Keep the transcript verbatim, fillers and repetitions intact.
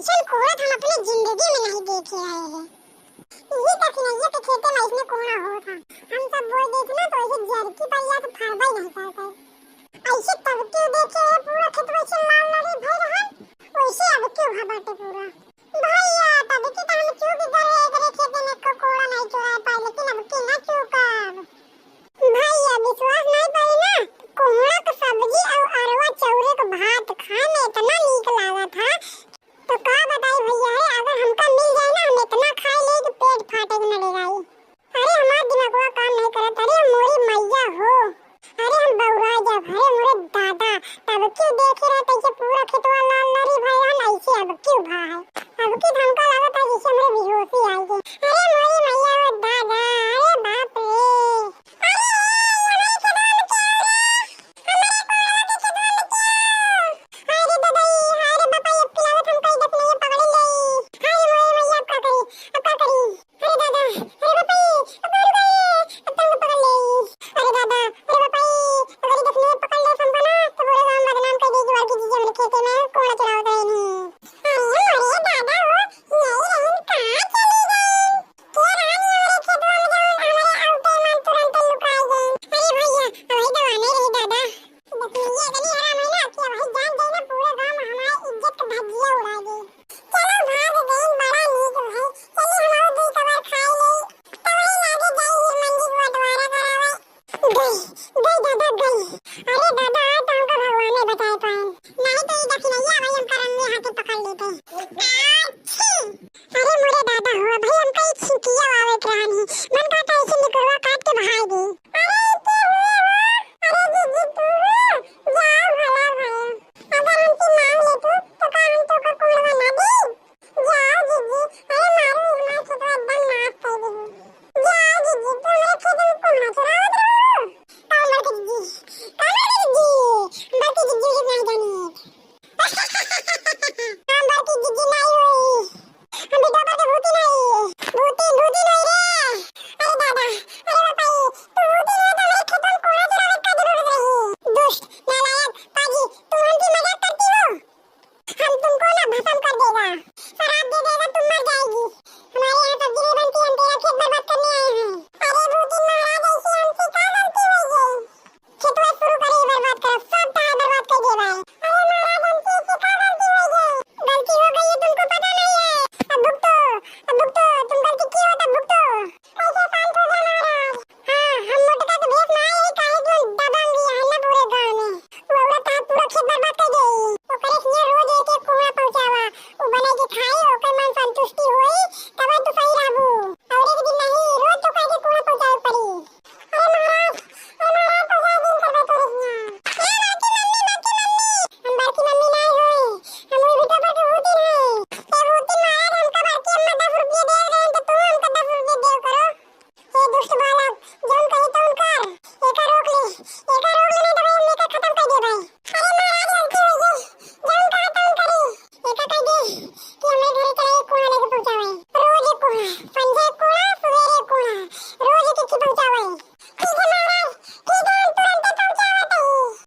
अइसन कोहरा हम अपने जिंदगी में नहीं देखे रहे हैं। ये दखिनैया के खेते में इसने कोहरा हो था। हम सब बोल देते ना तो ऐसे जरकी पड़ जाए तो फरबा ही नहीं करता। ऐसे तब क्यों देखे है पूरा खेत वैसे लाल लाल भर रहा, वैसे अब क्यों हुआ बाटे पूरा। भैया, तब की तो हम चूक गए, एकरे खेते में को कोहरा नहीं चुराए पाए, लेकिन अब की ना चूकब। भैया, विश्वास नहीं पाई ना, कोहरा के सब्जी और अरवा चौरे के भात खाए में इतना नीक लागा था। तो का बताई भैया रे, अगर हमका मिल जाए ना, हम इतना खाए ले कि पेट फाटे के न रह जाई। अरे हमार दिमागवा काम नहीं करत। अरे मोरी मैया हो, अरे हम बौरा जाब। अरे मोरे दादा, तब क्यों देखे रहे तैसे पूरा खेतवा लाल लाल भय रहन, ऐसे अब क्यों भा है? अब की तो हमका लागत है जैसे हमरे बेहोशी आई गई। अरे मोरी मैया हो दादा, अरे बाप रे। अरे हमारे खेतवा में क्या हो रहा? हमारे कोहरा के खेतवा में क्या हो? हाय रे दादा, हाय रे बापा, अब की लागत हमका ई दखिनैया पकड़ ले। हाय रे मोरी मैया, अब का करी, अब का करी? अरे दादा, अरे बापा, अब का करी, अब तो हमका पकड़ ले। अरे दादा, अरे बापा, अगर ई दखिनैया पकड़ ले हमका ना, तो पूरे गांव में बदनाम कर देगी, बड़की जीजी हमरे खेते में कोहरा चुरावत रही। अरे मोरे दादा हो, यही रही, कहाँ चली गई? के रानी हमरे खेतवा में जौन हमरे आउते में तुरंत लुकाई गई। अरे भैया, वही तो आने रही दादा। दखिनैया इतनी हराम है ना कि वही जान